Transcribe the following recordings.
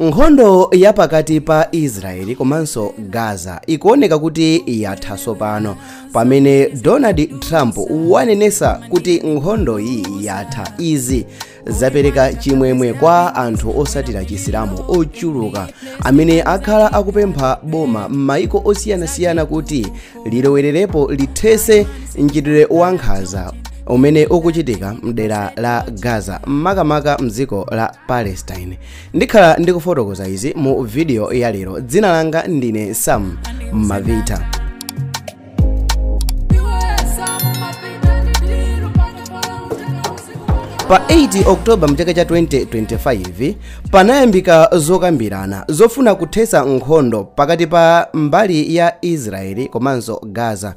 Nkhondo ya pakati pa Israeli komanso Gaza ikuoneka kuti yatha tsopano pamene Donald Trump wanenesa kuti nkhondo iyi yatha. Izi zapereka chimwemwe kwa anthu osatira Chisilamu ochuluka amene akhala akupempha boma m'maiko osiyanasiyana kuti lilowererepo lithese mchitidwe wankhanza umene ukuchitika mdera la Gaza, makamaka mdziko la Palestine. Ndikhala ndikufotokoza izi mu video ya lero. Dzina langa ndine Sam Mavita. Pa 8 Oktoba mchaka cha 2025 panayambika zokambirana zofuna kuthesa nkhondo pakati pa mbali ya Israeli komanso Gaza.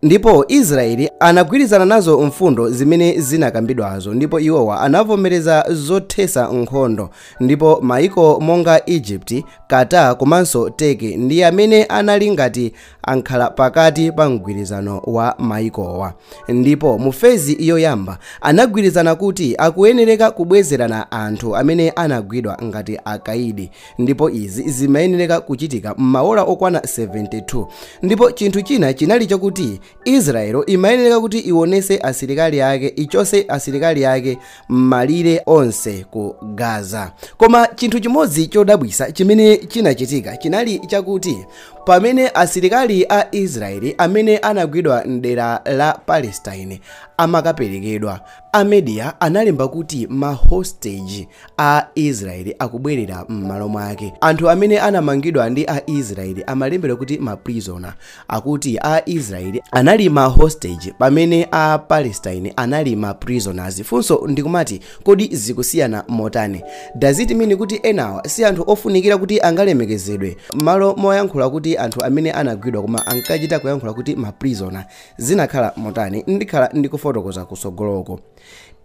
Ndipo Israeli anagwirizana nazo mfundo zimene zinakambidwazo, ndipo iwowa anavomereza zothesa nkhondo. Ndipo maiko monga Egypt, Qatar komanso Turkey ndi amene anali ngati ankhala pakati pa mgwirizano wa maikowa. Ndipo mu fezi yoyamba anagwirizana kuti akuyenereka kubwezerana anthu amene anagwidwa ngati akaidi, ndipo izi zimayenereka kuchitika m'maola okwana 72. Ndipo chinthu china chinali chakuti Israel imayenera kuti ionese asilikali ake, ichose asilikali ake malire onse ku Gaza. Koma chinthu chimodzi chodabwisa chimene chinachitika chinali chakuti pamene asilikali a Israeli amene anagwidwa mdera la Palestine amakaperekedwa, a media analemba kuti ma hostage a Israeli akubwerera m'malo mwake. Anthu amene anamangidwa ndi a Israeli amalembedwa kuti ma prisoner, akuti a Israeli anali ma hostage pamene a Palestine anali ma prisoners. Funso ndikumati, kodi zikusiyana motani? Does it mean kuti enawa si anthu ofunikira kuti angalemekezedwe? Malo moyankhula kuti anthu amene anagwidwa koma ankachita kuyankhula kuti ma prisoner, zinakhala motani? Ndikhala ndikufotokoza kusogoloko.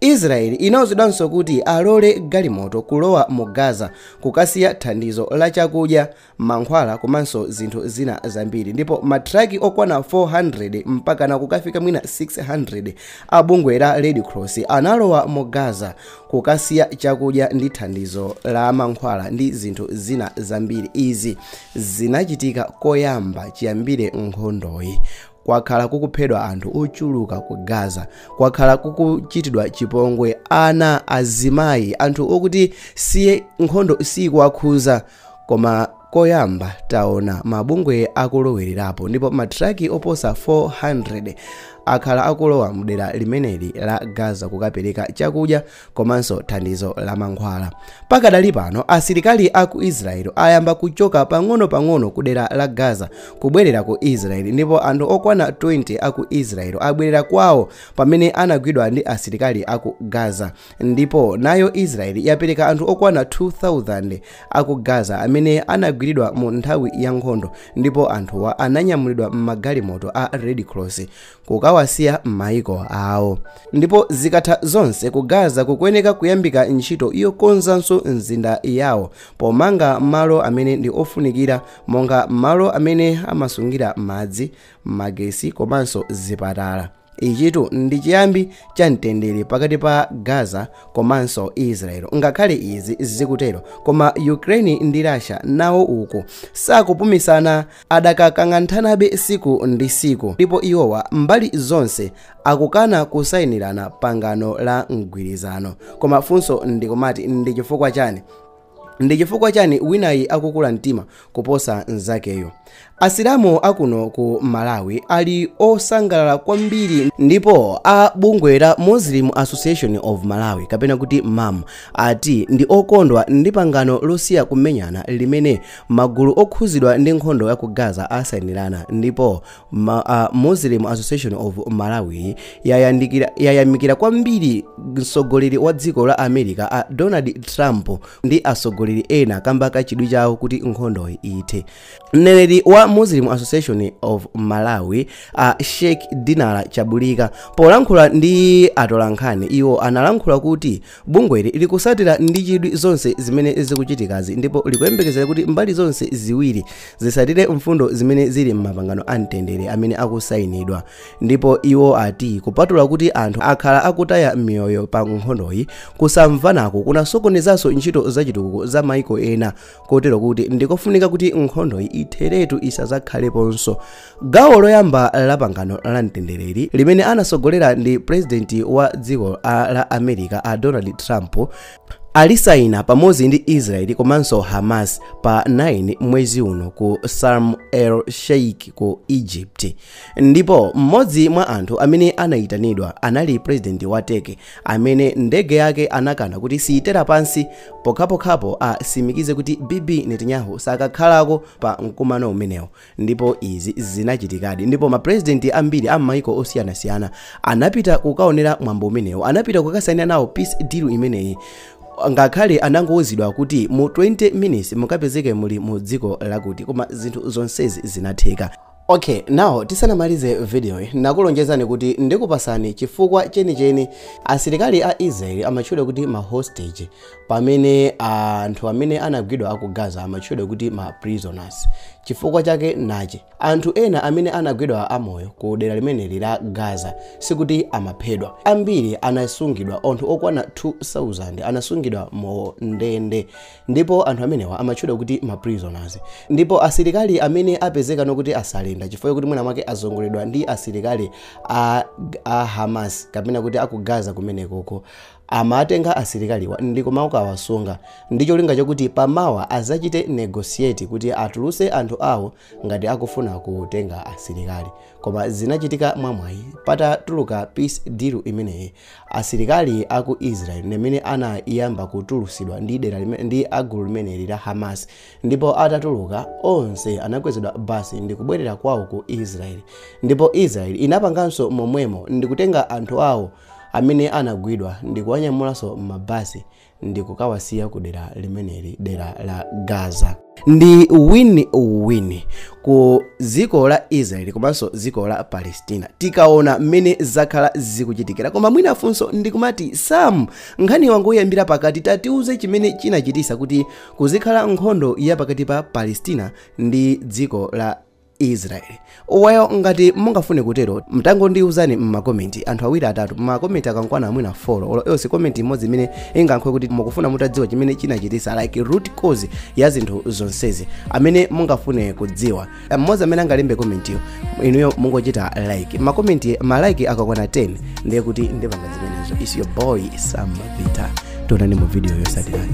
Israeli inawuzidwanso kuti alole galimoto kulowa mu Gaza kukasiya thandizo la chakudya, mankhwala komanso zinthu zina zambiri. Ndipo matraki okwana 400 mpaka na kukafika mwina 600 a bungwe la Red Cross analowa mu Gaza kukasiya chakudya ndi thandizo la mankhwala ndi zinthu zina zambiri. Izi zinachitika koyamba chiyambire nkhondoyi. Kwakhala kukuphedwa anthu ochuluka ku Gaza, kwakhala kukuchitidwa chipongwe ana, azimayi, anthu okuti siye nkhondo sikuwakhuza. Koma koyamba taona mabungwe akulowererapo, ndipo matraki oposa 400 akhala akulowa mdera limeneli la Gaza kukapereka chakudya komanso thandizo la mankhwala. Pakadali pano asilikali aku Israeli ayamba kuchoka pang'ono-pang'ono ku dera la Gaza kubwerera ku Israeli, ndipo anthu okwana 20 aku Israeli abwerera kwawo pamene anagwidwa ndi asilikali aku Gaza. Ndipo nayo Israeli yapereka anthu okwana 2000 aku Gaza amene anagwiridwa mu nthawi ya nkhondo, ndipo anthuwa ananyamulidwa m'magalimoto a Red Cross kukawasiya m'maiko awo. Ndipo zikatha zonse ku Gaza kukuyeneka kuyambika ntchito yokonzanso mzinda yawo pomanga malo amene ndi ofunikira monga malo amene amasungira madzi, magesi komanso zipatala. Ichitu ndi chiyambi cha mtendere pakati pa Gaza komanso Israel. Ngakhale izi zikutero, koma Ukraine ndi Russia nawo uku sakupumisana, adakakang'anthanabe siku ndi siku, ndipo iwowa mbali zonse akukana kusayinirana pangano la mgwirizano. Koma funso ndikumati, ndi chifukwa chani? Ndi chifukwa chani winayi akukula mtima kuposa nzakeyo? Asilamu akuno ku Malawi ali osangalala kwambiri, ndipo a bungwe la Muslim Association of Malawi kapena kuti MAM ati ndi okondwa ndi pangano losiya kumenyana limene magulu okhuzidwa ndi nkhondo ya ku Gaza asayinirana. Ndipo Muslim Association of Malawi yayamikira kwambiri mtsogoleri wa dziko la America a Donald Trump ndi atsogoleri ena kamba ka chidwi chawo kuti nkhondoyi ithe. Mneneri wa Muslim Association of Malawi a Sheikh Dinala Chabulika polankhula ndi atolankhani, iwo analankhula kuti bungweli likusatira ndi chidwi zonse zimene zikuchitikazi, ndipo likuyembekezera kuti mbali zonse ziwiri zisatire mfundo zimene zili m'mapangano a mtendere amene akusayinidwa. Ndipo iwo ati kupatula kuti anthu akhala akutaya miyoyo pa nkhondoyi, kusamvanako kunasokonezanso ntchito zachitukuko za maiko ena, kotero kuti ndikofunika kuti nkhondoyi itheretu isazakhaleponso. Gawo loyamba la pangano la mtendereri limene anasogolera ndi president wa dziko la America a Donald Trump alisaina pamodzi ndi Israeli komanso Hamas pa 9 mwezi uno ku Sharm el Sheikh ku Egypt. Ndipo mmodzi mwa anthu amene anayitanidwa anali president wa Turkey, amene ndege yake anakana kuti siyitera pansi pokhapokhapo asimikize kuti Bibi Netanyahu sakakhalako pa mkumano umenewo. Ndipo izi zinachitikadi, ndipo mapresidenti ambiri a maiko osiyanasiyana anapita kukaonera mwambo umenewo, anapita kukasaina nawo peace deal imeneyi, ngakhale anangowuzidwa kuti mu 20 minutes mukapezeke muli mu dziko lakuti, koma zinthu zonsezi zinatheka. Okay, now tisanamalize video iyi, nakulonjezani kuti ndikupasani chifukwa chenicheni asilikali a Israeli amatchedwa kuti ma hostage, pamene anthu amene anagwidwa aku Gaza amatchedwa kuti ma prisoners. Chifukwa chake nachi, anthu ena amene anagwidwa amoyo ku dera limeneli la Gaza sikuti amaphedwa, ambiri anasungidwa, anthu okwana 2000 anasungidwa mu ndende, ndipo anthu amenewa amatchedwa kuti ma prisoners. Ndipo asilikali amene apezeka nokuti asalenda chifukwa kuti mwina mwake azongoledwa ndi asilikali a Hamas kapena kuti aku Gaza kumenekoko, amatenga asilikaliwa ndi kumakawasunga ndi cholinga chokuti pamawa azachite negotiate kuti atuluse anthu awo ngati akufuna kutenga asilikali. Koma zinachitika mwamwayi, patatuluka peace deal imeneyi, asilikali aku Israel nemene anayamba kutulusidwa ndi dera ndi agulu limeneli la Hamas, ndipo atatuluka onse anakwezedwa basi ndi kubwerera kwawo ku Israel. Ndipo Israel inapanganso momwemo ndi kutenga anthu awo amene anagwidwa ndi kuwanyamulanso mabasi ndi kukawasiya ku dera limeneli, dera la Gaza. Ndi win-win ku dziko la Israeli komanso dziko la Palestina tikaona mmene zakhala zikuchitikira. Koma mwina funso ndikumati, Sam, nkhani wangoyambira pakati, tatiuze chimene chinachitisa kuti kuzikhala nkhondo ya pakati pa Palestina ndi dziko la Israel. Well, ngati mungafune kutero mtangondiuzani mmakomenti, anthu awiri atatu mmakomenti akankwana mwina 4 olo else comment imodzi imene ingankhe kuti mukufuna mutadziwa chimene chinachitisa, like root cause ya zinthu zonsezi amene mungafune kudziwa. Mmodzi amene angalembe komentiyo, inuyo mungochita like makomenti, malike akakwana 10 ndiye kuti ndipanga zimenezo. Is your boy Sam Vita, tionani mu video yotsatirayi.